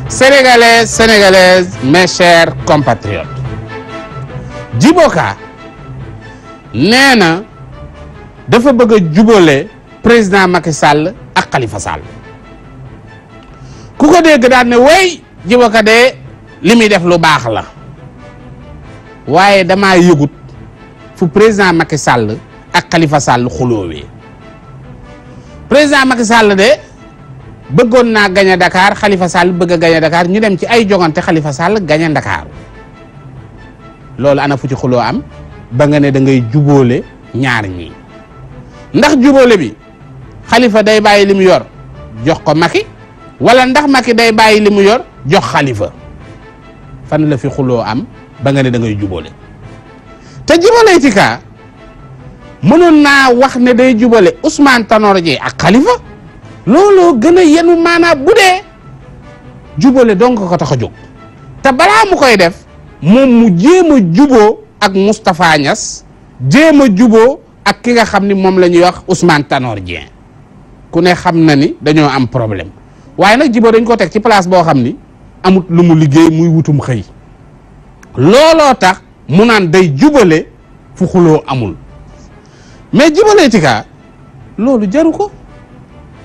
Sénégalais, Sénégalaises, mes chers compatriotes. Djibo Ka nee na dafa bëgg a jubale président Macky Sall ak Khalifa Sall ku ko dégg daal ne wey Djibo Ka de li muy def lu baax la waaye damaa yëgut fu président Macky Sall ak Khalifa Sall xuloowee président Macky Sall de bëggoon naa gañe Dakar Khalifa Sall bëgg a gañe Dakar ñu dem ci ay jogante Khalifa Sall gañe Dakar loolu ana fu ci xuloo am ba nga ne da ngay jubóole ñaar ñi ndax jubóole bi Khalifa day bàyyi li mu yor jox ko Macky wala ndax Macky day bàyyi li mu yor jox Khalifa fan la fi xuloo am ba nga ne da ngay jubóole te Djibo Ka mënoon naa wax ne day jubóole Ousmane Tanor Dieng ak Khalifa looloo gën a yenu maanaa bu dee jubóole donc ko tax a jóg te balaa mu koy def moom mu jéem a juboo ak Moustapha Niass jéem a juboo ak ki nga xam ni moom la ñuy wax Ousmane Tanor Dieng ku ne xam na ni dañoo am problème waaye nag Djibo dañ ko teg ci place boo xam ni amut lu mu liggéey muy wutum xëy looloo tax mu naan day jubale fu xuloo amul mais Djibo Ka loolu jaru ko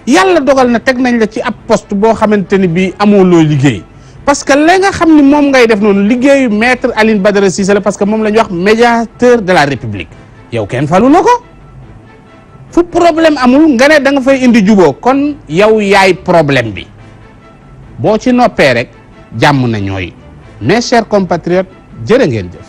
yàlla dogal na teg nañ la ci ab poste boo xamante ni bii amoo loo liggéey parce que la nga xam ni moom ngay def noonu liggéeyu maître Aline Badara Cissé la parce que moom la ñuy wax médiateur de la République yow kenn falu la ko fu problème amul nga ne da nga fay indi juboo kon yow yaay problème bi boo ci noppee rek jàmm na ñooy mes chers compatriotes jërë ngeen jëf